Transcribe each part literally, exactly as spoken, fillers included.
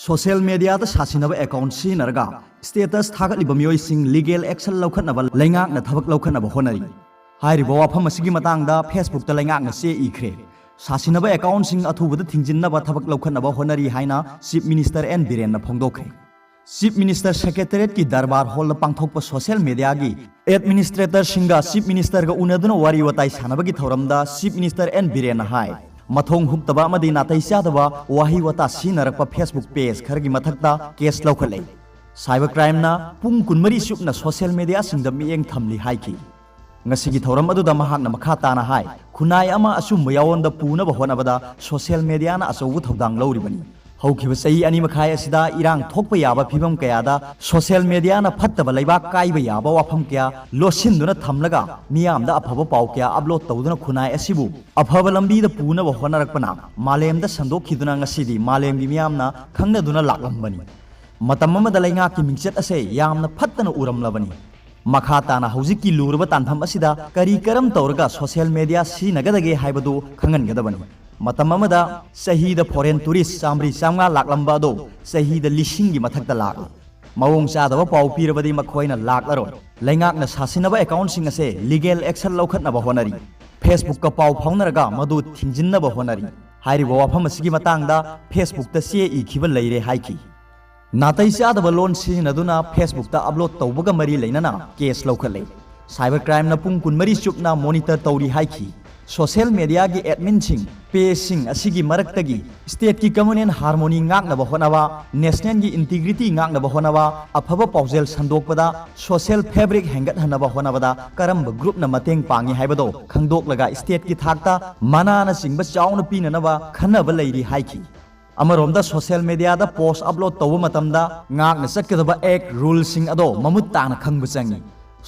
Social ꯃꯦꯗꯤꯌꯥꯗ ꯁꯥꯁꯤꯟꯅꯕ account ꯁꯤꯖꯤꯟꯅꯔꯒ status ꯊꯥꯒꯠꯂꯤꯕ ꯃꯤꯑꯣꯏꯁꯤꯡ ꯂꯤꯒꯦꯜ ꯑꯦꯛꯁꯟ ꯂꯧꯈꯠꯅꯕ ꯂꯩꯉꯥꯛꯅ ꯊꯕꯛ ꯂꯧꯈꯠꯅꯕ ꯍꯣꯠꯅꯔꯤ꯫ ꯍꯥꯏꯔꯤꯕ ꯋꯥꯐꯝ ꯑꯁꯤꯒꯤ ꯃꯇꯥꯡꯗ ꯐꯦꯁꯕꯨꯛꯇ ꯂꯩꯉꯥꯛꯅ ꯆꯦ ꯏꯈ꯭ꯔꯦ꯫ ꯁꯥꯁꯤꯟꯅꯕ ꯑꯦꯀꯥꯎꯟꯠꯁꯤꯡ ꯑꯊꯨꯕꯗ ꯊꯤꯡꯖꯤꯟꯅꯕ ꯊꯕꯛ ꯂꯧꯈꯠꯅꯕ ꯍꯣꯠꯅꯔꯤ ꯍꯥꯏꯅ ꯆꯤꯐ ꯃꯤꯅꯤꯁꯇꯔ ꯑꯦꯟ ꯕꯤꯔꯦꯟꯅ ꯐꯣꯡꯗꯣꯛꯈ꯭ꯔꯦ꯫ ꯆꯤꯐ ꯃꯤꯅꯤꯁꯇꯔ ꯁꯦꯀ꯭ꯔꯦꯇꯔꯤꯌꯦꯠꯀꯤ ꯗꯔꯕꯥꯔ ꯍꯣꯜꯗ ꯄꯥꯡꯊꯣꯛꯄ ꯁꯣꯁꯤꯌꯦꯜ ꯃꯦꯗꯤꯌꯥꯒꯤ ꯑꯦꯗꯃꯤꯅꯤꯁꯇ꯭ꯔꯦꯇꯔꯁꯤꯡꯒ ꯆꯤꯐ ꯃꯤꯅꯤꯁꯇꯔꯒ ꯎꯅꯗꯨꯅ ꯋꯥꯔꯤ ꯋꯥꯇꯥꯏ ꯁꯥꯟꯅꯕꯒꯤ ꯊꯧꯔꯝꯗ ꯆꯤꯐ ꯃꯤꯅꯤꯁꯇꯔ ꯑꯦꯟ ꯕꯤꯔꯦꯟꯅ ꯍꯥꯏ, ꯃꯊꯣꯡ ꯍꯨꯛꯇꯕ ꯑꯃꯗꯤ ꯅꯥꯇꯩ ꯆꯥꯗꯕ ꯋꯥꯍꯩ ꯋꯥꯇꯥ ꯁꯤꯖꯤꯟꯅꯔꯛꯄ ꯐꯦꯁꯕꯨꯛ ꯄꯦꯖ ꯈꯔꯒꯤ ꯃꯊꯛꯇ ꯀꯦꯁ ꯂꯧꯈꯠꯂꯦ꯫ ꯁꯥꯏꯕꯔ ꯀ꯭ꯔꯥꯏꯝꯅ ꯄꯨꯡ ꯀꯨꯟꯃꯔꯤ ꯆꯨꯞꯅ ꯁꯣꯁꯤꯌꯦꯜ ꯃꯦꯗꯤꯌꯥꯁꯤꯡꯗ ꯃꯤꯠꯌꯦꯡ ꯊꯝꯂꯤ ꯍꯥꯏꯈꯤ꯫ ꯉꯁꯤꯒꯤ ꯊꯧꯔꯝ ꯑꯗꯨꯗ ꯃꯍꯥꯛꯅ ꯃꯈꯥ ꯇꯥꯅ ꯍꯥꯏ, ꯈꯨꯟꯅꯥꯏ ꯑꯃ ꯑꯆꯨꯝꯕ ꯌꯥꯑꯣꯟꯗ ꯄꯨꯅꯕ ꯍꯣꯠꯅꯕꯗ ꯁꯣꯁꯤꯌꯦꯜ ꯃꯦꯗꯤꯌꯥꯅ ꯑꯆꯧꯕ ꯊꯧꯗꯥꯡ ꯂꯧꯔꯤꯕꯅꯤ꯫ ꯍꯧꯈꯤꯕ ꯆꯍꯤ ꯑꯅꯤ ꯃꯈꯥꯏ ꯑꯁꯤꯗ ꯏꯔꯥꯡ ꯊꯣꯛꯄ ꯌꯥꯕ ꯐꯤꯚꯝ ꯀꯌꯥꯗ ꯁꯣꯁꯤꯌꯦꯜ ꯃꯦꯗꯤꯌꯥꯅ ꯐꯠꯇꯕ ꯂꯩꯕꯥꯛ ꯀꯥꯏꯕ ꯌꯥꯕ ꯋꯥꯐꯝ ꯀꯌꯥ ꯂꯣꯠꯁꯤꯟꯗꯨꯅ ꯊꯝꯂꯒ ꯃꯤꯌꯥꯝꯗ ꯑꯐꯕ ꯄꯥꯎ ꯀꯌꯥ ꯑꯞꯂꯣꯗ ꯇꯧꯗꯨꯅ ꯈꯨꯟꯅꯥꯏ ꯑꯁꯤꯕꯨ ꯑꯐꯕ ꯂꯝꯕꯤꯗ ꯄꯨꯅꯕ ꯍꯣꯠꯅꯔꯛꯄꯅ ꯃꯥꯂꯦꯝꯗ ꯁꯟꯗꯣꯛꯈꯤꯗꯨꯅ ꯉꯁꯤꯗꯤ ꯃꯥꯂꯦꯝꯒꯤ ꯃꯤꯌꯥꯝꯅ ꯈꯪꯅꯗꯨꯅ ꯂꯥꯛꯂꯝꯕꯅꯤ꯫ ꯃꯇꯝ ꯑꯃꯗ ꯂꯩꯉꯥꯛꯀꯤ ꯃꯤꯡꯆꯠ ꯑꯁꯦ ꯌꯥꯝꯅ ꯐꯠꯇꯅ ꯎꯔꯝꯂꯕꯅꯤ꯫ ꯃꯈꯥ ꯇꯥꯅ ꯍꯧꯖꯤꯛꯀꯤ ꯂꯨꯔꯕ ꯇꯥꯟꯐꯝ ꯑꯁꯤꯗ ꯀꯔꯤ ꯀꯔꯝ ꯇꯧꯔꯒ ꯁꯣꯁꯤꯌꯦꯜ ꯃꯦꯗꯤꯌꯥ ꯁꯤꯖꯤꯟꯅꯒꯗꯒꯦ ꯍꯥꯏꯕꯗꯨ ꯈꯪꯍꯟꯒꯗꯕꯅꯤ꯫ ꯃꯇꯝ ꯑꯃꯗ ꯆꯍꯤꯗ ꯐꯣꯔꯦꯟ ꯇꯨꯔꯤꯁ ꯆꯥꯝꯃꯔꯤ ꯆꯥꯝꯃꯉꯥ ꯂꯥꯛꯂꯝꯕ ꯑꯗꯨ ꯆꯍꯤꯗ ꯂꯤꯁꯤꯡꯒꯤ ꯃꯊꯛꯇ ꯂꯥꯛꯂꯦ꯫ ꯃꯑꯣꯡ ꯆꯥꯗꯕ ꯄꯥꯎ ꯄꯤꯔꯕꯗꯤ ꯃꯈꯣꯏꯅ ꯂꯥꯛꯂꯔꯣꯏ꯫ ꯂꯩꯉꯥꯛꯅ ꯁꯥꯁꯤꯟꯅꯕ ꯑꯦꯀꯥꯎꯟꯁꯤꯡ ꯑꯁꯦ ꯂꯤꯒꯦꯜ ꯑꯦꯛꯁꯟ ꯂꯧꯈꯠꯅꯕ ꯍꯣꯠꯅꯔꯤ꯫ ꯐꯦꯁꯕꯨꯛꯀ ꯄꯥꯎ ꯐꯥꯎꯅꯔꯒ ꯃꯗꯨ ꯊꯤꯡꯖꯤꯟꯅꯕ ꯍꯣꯠꯅꯔꯤ꯫ ꯍꯥꯏꯔꯤꯕ ꯋꯥꯐꯝ ꯑꯁꯤꯒꯤ ꯃꯇꯥꯡꯗ ꯐꯦꯁꯕꯨꯛꯇ ꯆꯦ ꯏꯈꯤꯕ ꯂꯩꯔꯦ ꯍꯥꯏꯈꯤ꯫ ꯅꯥꯇꯩ ꯆꯥꯗꯕ ꯂꯣꯟ ꯁꯤꯖꯤꯟꯅꯗꯨꯅ ꯐꯦꯁꯕꯨꯛꯇ ꯑꯞꯂꯣꯗ ꯇꯧꯕꯒ ꯃꯔꯤ ꯂꯩꯅꯅ ꯀꯦꯁ ꯂꯧꯈꯠꯂꯦ꯫ ꯁꯥꯏꯕꯔ ꯀ꯭ꯔꯥꯏꯝꯅ ꯄꯨꯡ ꯀꯨꯟꯃꯔꯤ ꯆꯨꯞꯅ ꯃꯣꯅꯤꯇꯔ ꯇꯧꯔꯤ ꯍꯥꯏꯈꯤ꯫ ꯁꯣꯁꯤꯌꯦꯜ ꯃꯦꯗꯤꯌꯥꯒꯤ ꯑꯦꯗꯃꯤꯟꯁꯤꯡ, ꯄꯦꯖꯁꯤꯡ ꯑꯁꯤꯒꯤ ꯃꯔꯛꯇꯒꯤ ꯁ꯭ꯇꯦꯠꯀꯤ ꯀꯃꯟ ꯑꯦꯟ ꯍꯥꯔꯃꯣꯅꯤ ꯉꯥꯛꯅꯕ ꯍꯣꯠꯅꯕ, ꯅꯦꯁꯅꯦꯜꯒꯤ ꯏꯟꯇꯤꯒ꯭ꯔꯤꯇꯤ ꯉꯥꯛꯅꯕ ꯍꯣꯠꯅꯕ, ꯑꯐꯕ ꯄꯥꯎꯖꯦꯜ ꯁꯟꯗꯣꯛꯄꯗ ꯁꯣꯁꯤꯌꯦꯜ ꯐꯦꯕ꯭ꯔꯤꯛ ꯍꯦꯟꯒꯠꯍꯟꯅꯕ ꯍꯣꯠꯅꯕꯗ ꯀꯔꯝꯕ ꯒ꯭ꯔꯨꯞꯅ ꯃꯇꯦꯡ ꯄꯥꯡꯉꯤ ꯍꯥꯏꯕꯗꯣ ꯈꯪꯗꯣꯛꯂꯒ ꯁ꯭ꯇꯦꯠꯀꯤ ꯊꯥꯛꯇ ꯃꯅꯥꯅꯆꯤꯡꯕ ꯆꯥꯎꯅ ꯄꯤꯅꯅꯕ ꯈꯟꯅꯕ ꯂꯩꯔꯤ ꯍꯥꯏꯈꯤ꯫ ꯑꯃꯔꯣꯝꯗ ꯁꯣꯁꯤꯌꯦꯜ ꯃꯦꯗꯤꯌꯥꯗ ꯄꯣꯁ ꯑꯞꯂꯣꯗ ꯇꯧꯕ ꯃꯇꯝꯗ ꯉꯥꯛꯅ ꯆꯠꯀꯗꯕ ꯑꯦꯛ ꯔꯨꯜꯁꯤꯡ ꯑꯗꯣ ꯃꯃꯨꯠ ꯇꯥꯅ ꯈꯪꯕ ꯆꯪꯏ꯫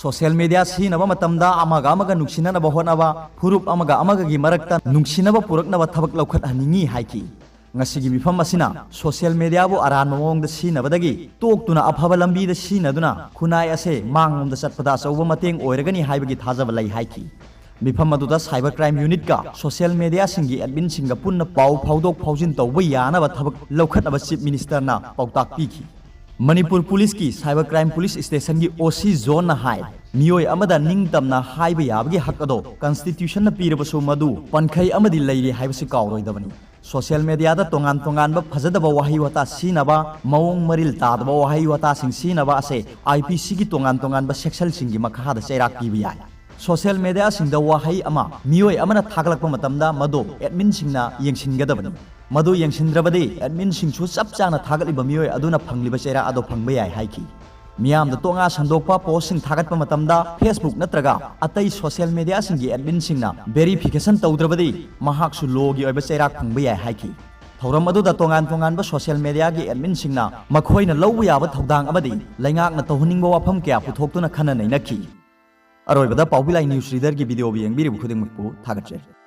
ꯁꯣꯁꯤꯌꯦꯜ ꯃꯦꯗꯤꯌꯥ ꯁꯤꯖꯤꯟꯅꯕ ꯃꯇꯝꯗ ꯑꯃꯒ ꯑꯃꯒ ꯅꯨꯡꯁꯤꯅꯅꯕ ꯍꯣꯠꯅꯕ, ꯐꯨꯔꯨꯞ ꯑꯃꯒ ꯑꯃꯒꯒꯤ ꯃꯔꯛꯇ ꯅꯨꯡꯁꯤꯅꯕ ꯄꯨꯔꯛꯅꯕ ꯊꯕꯛ ꯂꯧꯈꯠꯍꯟꯅꯤꯡꯏ ꯍꯥꯏꯈꯤ꯫ ꯉꯁꯤꯒꯤ ꯃꯤꯐꯝ ꯑꯁꯤꯅ ꯁꯣꯁꯤꯌꯦꯜ ꯃꯦꯗꯤꯌꯥꯕꯨ ꯑꯔꯥꯟꯕ ꯃꯑꯣꯡꯗ ꯁꯤꯖꯤꯟꯅꯕꯗꯒꯤ ꯇꯣꯛꯇꯨꯅ ꯑꯐꯕ ꯂꯝꯕꯤꯗ ꯁꯤꯖꯤꯟꯅꯗꯨꯅ ꯈꯨꯟꯅꯥꯏ ꯑꯁꯦ ꯃꯥꯡꯂꯣꯝꯗ ꯆꯠꯄꯗ ꯑꯆꯧꯕ ꯃꯇꯦꯡ ꯑꯣꯏꯔꯒꯅꯤ ꯍꯥꯏꯕꯒꯤ ꯊꯥꯖꯕ ꯂꯩ ꯍꯥꯏꯈꯤ꯫ ꯃꯤꯐꯝ ꯑꯗꯨꯗ cyber crime unitꯀ social mediaꯁꯤꯡꯒꯤ adminꯁꯤꯡꯒ ꯄꯨꯟꯅ ꯄꯥꯎ ꯐꯥꯎꯗꯣꯛ ꯐꯥꯎꯖꯤꯟ ꯇꯧꯕ ꯌꯥꯅꯕ ꯊꯕꯛ ꯂꯧꯈꯠꯅꯕ Chief Ministerꯅ ꯄꯥꯎꯇꯥꯛ ꯄꯤꯈꯤ꯫ ꯃꯅꯤꯄꯨꯔ ꯄꯨꯂꯤꯁꯀꯤ cyber crime police stationꯒꯤ OC Johnꯅ ꯍꯥꯏ, ꯃꯤꯑꯣꯏ ꯑꯃꯗ ꯅꯤꯡꯇꯝꯅ ꯍꯥꯏꯕ ꯌꯥꯕꯒꯤ ꯍꯛ ꯑꯗꯣ constitutionꯅ ꯄꯤꯔꯕꯁꯨ ꯃꯗꯨ ꯄꯟꯈꯩ ꯑꯃꯗꯤ ꯂꯩꯔꯤ ꯍꯥꯏꯕꯁꯤ ꯀꯥꯎꯔꯣꯏꯗꯕꯅꯤ꯫ Social mediaꯗ ꯇꯣꯉꯥꯟ ꯇꯣꯉꯥꯟꯕ ꯐꯖꯗꯕ ꯋꯥꯍꯩ ꯋꯥꯇꯥ ꯁꯤꯖꯤꯟꯅꯕ, ꯃꯑꯣꯡ ꯃꯔꯤꯜ ꯇꯥꯗꯕ ꯋꯥꯍꯩ ꯋꯥꯇꯥꯁꯤꯡ ꯁꯤꯖꯤꯟꯅꯕ ꯑꯁꯦ IPCꯒꯤ ꯇꯣꯉꯥꯟ ꯇꯣꯉꯥꯟꯕ sectionꯁꯤꯡꯒꯤ ꯃꯈꯥꯗ ꯆꯩꯔꯥꯛ ꯄꯤꯕ ꯌꯥꯏ꯫ Social mediaꯁꯤꯡꯗ ꯋꯥꯍꯩ ꯑꯃ ꯃꯤꯑꯣꯏ ꯑꯃꯅ ꯊꯥꯒꯠꯂꯛꯄ ꯃꯇꯝꯗ ꯃꯗꯨ adminꯁꯤꯡꯅ ꯌꯦꯡꯁꯤꯟꯒꯗꯕꯅꯤ꯫ ꯃꯗꯨ ꯌꯦꯡꯁꯤꯟꯗ꯭ꯔꯕꯗꯤ adminꯁꯤꯡꯁꯨ ꯆꯞ ꯆꯥꯅ ꯊꯥꯒꯠꯂꯤꯕ ꯃꯤꯑꯣꯏ ꯑꯗꯨꯅ ꯐꯪꯂꯤꯕ ꯆꯩꯔꯥꯛ ꯑꯗꯨ ꯐꯪꯕ ꯌꯥꯏ ꯍꯥꯏꯈꯤ꯫ ꯃꯤꯌꯥꯝꯗ ꯇꯣꯉꯥ ꯁꯟꯗꯣꯛꯄ postꯁꯤꯡ ꯊꯥꯒꯠꯄ ꯃꯇꯝꯗ Facebook ꯅꯠꯇ꯭ꯔꯒ ꯑꯇꯩ social mediaꯁꯤꯡꯒꯤ adminꯁꯤꯡꯅ verification ꯇꯧꯗ꯭ꯔꯕꯗꯤ ꯃꯍꯥꯛꯁꯨ lawꯒꯤ ꯑꯣꯏꯕ ꯆꯩꯔꯥꯛ ꯐꯪꯕ ꯌꯥꯏ ꯍꯥꯏꯈꯤ꯫ ꯊꯧꯔꯝ ꯑꯗꯨꯗ ꯇꯣꯉꯥꯟ ꯇꯣꯉꯥꯟꯕ social mediaꯒꯤ adminꯁꯤꯡꯅ ꯃꯈꯣꯏꯅ ꯂꯧꯕ ꯌꯥꯕ ꯊꯧꯗꯥꯡ ꯑꯃꯗꯤ ꯂꯩꯉꯥꯛꯅ ꯇꯧꯍꯟꯅꯤꯡꯕ ꯋꯥꯐꯝ ꯀꯌꯥ ꯄꯨꯊꯣꯛꯇꯨꯅ ꯈꯟꯅ ꯅꯩꯅꯈꯤ꯫ ꯑꯔꯣꯏꯕꯗ ꯄꯥꯎꯕꯤꯂꯥꯏ News Readerꯒꯤ video ꯌꯦꯡꯕꯤꯔꯤꯕ ꯈꯨꯗꯤꯡꯃꯛꯄꯨ ꯊꯥꯒꯠꯆꯔꯤ꯫